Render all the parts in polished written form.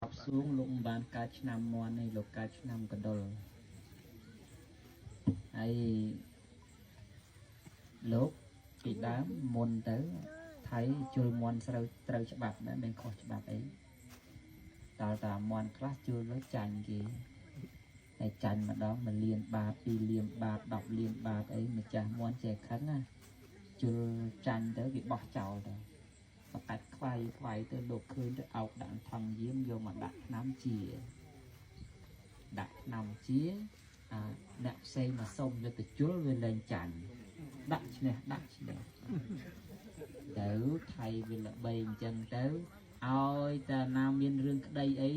សួងលោកមិនបានកើតឆ្នាំមន់ទេលោកកើតឆ្នាំកណ្ដុលហើយលោកពីដើមមុនទៅថៃជុលមន់ស្រូវត្រូវច្បាប់ដែរមិនខុសច្បាប់អីតើតាមន់ខ្លះជុលទៅចាញ់គេហើយចាញ់ម្ដង1លានបាត2លានបាត10លានបាតអីម្ចាស់មន់ចេះខឹងណាជុលចាញ់ទៅគេបោះចោលទៅ បកាច់ខ្វាយខ្វាយទៅលោកឃើញទៅអោបដាក់ថង់យាមយកមកដាក់ថ្នាំជាដាក់ថ្នាំជាអាអ្នកផ្សេងមកសុំយកទៅជុលវាលែងចាញ់ដាក់ឈ្នះដាក់ឈ្នះទៅថៃវាល្បីអញ្ចឹងទៅឲ្យតែណាមានរឿងក្តីអី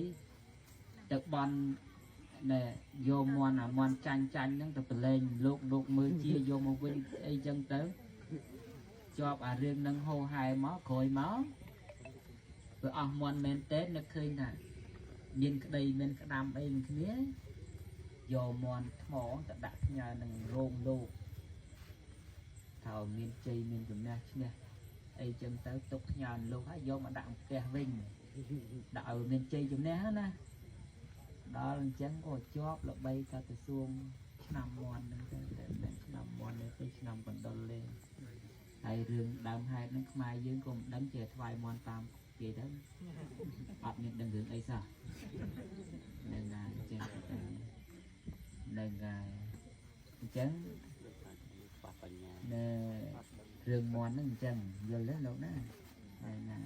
ទៅបន់ណែយកមន់អាមន់ចាញ់ចាញ់ហ្នឹងទៅប្រឡែងលោកលោកមើលជាយកមកវិញអីចឹងទៅ ជាប់អារឿងនឹងហោហែមកក្រោយមកវាអស់មន់មែនតើនឹកឃើញថាមានក្តីមានក្តាំអីនឹងគ្នាយកមន់ថ្មទៅដាក់ផ្ញើនឹងរោងលោកថាឲ្យមានជ័យមានជំនះឈ្នះអីចឹងទៅទុកផ្ញើនឹងលោកហើយយកមកដាក់ផ្ទះវិញដាក់ឲ្យមានជ័យជំនះហ្នឹងណាដល់អញ្ចឹងក៏ជាប់ល្បីថាទៅសួងឆ្នាំមន់ហ្នឹងទៅតែមិនឆ្នាំមន់ទេទៅឆ្នាំកណ្ដុលទេ ហើយរឿងដើមហេតុហ្នឹងខ្មែរយើងក៏មិនដឹងជាថ្វាយមន់តាមគេទៅអត់មានដឹងរឿងអីសោះហ្នឹងហើយអញ្ចឹងទៅហ្នឹងហើយអញ្ចឹង បាសបញ្ញា នៅរឿងមន់ហ្នឹងអញ្ចឹងយល់ទេលោកណាហើយណា